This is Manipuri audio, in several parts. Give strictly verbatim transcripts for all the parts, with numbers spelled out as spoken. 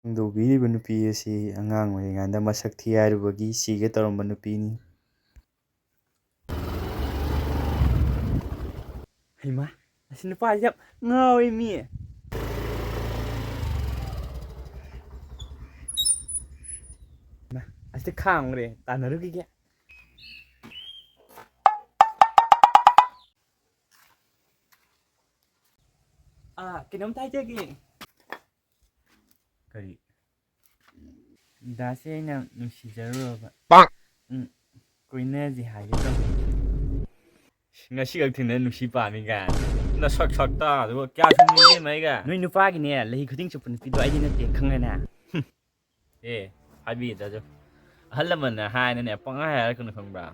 ꯐꯣꯡꯗꯣꯛꯄꯤꯔꯤꯕ ꯅꯨꯄꯤ ꯑꯁꯤ ꯑꯉꯥꯡ ꯑꯣꯏꯔꯤꯉꯩꯗ ꯃꯁꯛ ꯊꯤ ꯍꯥꯏꯔꯨꯕꯒꯤ ꯁꯤꯒꯦ ꯇꯧꯔꯝꯕ ꯅꯨꯄꯤꯅꯤ꯫ ꯍꯩꯃꯥ, ꯑꯁꯤ ꯅꯨꯄꯥꯁꯤ ꯌꯥꯝ ꯉꯥꯎꯋꯦ ꯃꯤ꯫ ꯃꯥ, ꯑꯁꯤꯗ ꯈꯥꯝꯈ꯭ꯔꯦ, ꯇꯥꯟꯅꯔꯨꯈꯤꯒꯦ꯫ ꯑꯥ, ꯀꯩꯅꯣꯝꯇ ꯍꯥꯏꯖꯒꯦ꯫ ꯀꯔꯤ? ꯗꯥꯁꯦ ꯑꯩꯅ ꯅꯨꯡꯁꯤꯖꯔꯨꯔꯕ꯫ ꯄꯥꯛ! ꯎꯝ, ꯀꯣꯏꯅꯁꯤ ꯍꯥꯏꯒꯦ ꯇꯧꯕ꯫ ꯉꯁꯤ ꯈꯛ ꯊꯦꯡꯅ ꯅꯨꯡꯁꯤ ꯄꯥꯝꯃꯤ ꯀꯥꯏꯅ꯫ ꯅꯁꯛ ꯁꯛꯇ ꯑꯗꯨꯒ ꯀꯌꯥ ꯁꯨꯝ ꯅꯤꯡꯁꯤꯡꯕ ꯑꯩꯒ? ꯅꯣꯏ ꯅꯨꯄꯥꯒꯤꯅꯦ, ꯂꯩ ꯈꯨꯗꯤꯡ ꯆꯨꯞꯄ ꯅꯨꯄꯤꯗꯣ ꯑꯩꯗꯤ ꯅꯠꯇꯦ, ꯈꯪꯉꯦꯅ? ꯍꯨꯝ꯫ ꯑꯦ, ꯍꯥꯏꯕꯤꯗ꯭ꯔꯁꯨ꯫ ꯑꯍꯜ ꯂꯃꯟꯅ ꯍꯥꯏꯅꯅꯦ, ꯄꯪꯍꯥꯏ ꯍꯥꯏꯔꯛꯀꯅꯨ, ꯈꯪꯕ꯭ꯔꯥ?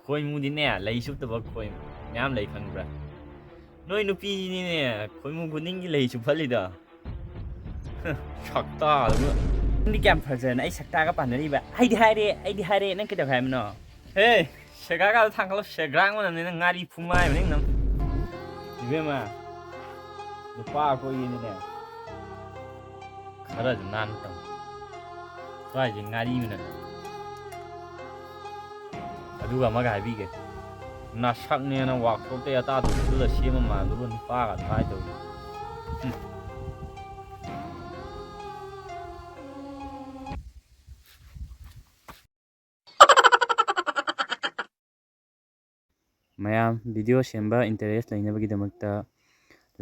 ꯈꯣꯏꯃꯨꯗꯤꯅꯦ, ꯂꯩ ꯆꯨꯞꯇꯕ ꯈꯣꯏ ꯃꯌꯥꯝ ꯂꯩ, ꯈꯪꯕ꯭ꯔꯥ? ꯅꯣꯏ ꯅꯨꯄꯤꯅꯤꯅꯦ, ꯈꯣꯏꯃꯨ ꯈꯨꯗꯤꯡꯒꯤ ꯂꯩ ꯆꯨꯞꯍꯜꯂꯤꯗꯣ꯫ ꯁꯛꯇꯥꯗꯨꯒ꯫ ꯅꯪꯗꯤ ꯀꯌꯥꯝ ꯐꯖꯅ ꯑꯩ ꯁꯛꯇꯥꯒ ꯄꯥꯟꯅꯔꯤꯕ? ꯑꯩꯗꯤ ꯍꯥꯏꯔꯦ, ꯑꯩꯗꯤ ꯍꯥꯏꯔꯦ, ꯅꯪ ꯀꯩꯗꯧ ꯍꯥꯏꯕꯅꯣ? ꯍꯦ, ꯁꯦꯒꯥꯒꯗꯣ ꯊꯥꯡꯒꯠꯂꯣ, ꯁꯦꯒ꯭ꯔꯥꯡ ꯃꯅꯝꯅꯤ ꯅꯪ, ꯉꯥꯔꯤ ꯐꯨꯃꯥꯏꯕꯅꯤ ꯅꯪ꯫ ꯏꯕꯦꯝꯃ, ꯅꯨꯄꯥ ꯑꯩꯈꯣꯏꯒꯤꯅꯤꯅꯦ, ꯈꯔꯁꯨ ꯅꯥꯟꯅ ꯇꯧ꯫ ꯁ꯭ꯋꯥꯏꯁꯦ ꯉꯥꯔꯤ ꯃꯅꯝ꯫ ꯑꯗꯨꯒ ꯑꯃꯒ ꯍꯥꯏꯕꯤꯒꯦ, ꯅꯁꯛꯅꯦꯅ ꯋꯥꯛꯁꯣꯞꯇꯩ ꯑꯇꯥ ꯇꯨꯁꯜꯂ ꯁꯦꯝꯕ ꯃꯥꯟꯗꯨꯕ ꯅꯨꯄꯥꯒ ꯊꯥꯏ ꯇꯧꯔꯤ꯫ ꯎꯝ꯫ ꯃꯌꯥꯝ video ꯁꯦꯝꯕ interest ꯂꯩꯅꯕꯒꯤꯗꯃꯛꯇ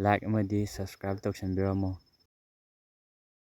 like ꯑꯃꯗꯤ subscribe ꯇꯧꯁꯟꯕꯤꯔꯝꯃꯣ꯫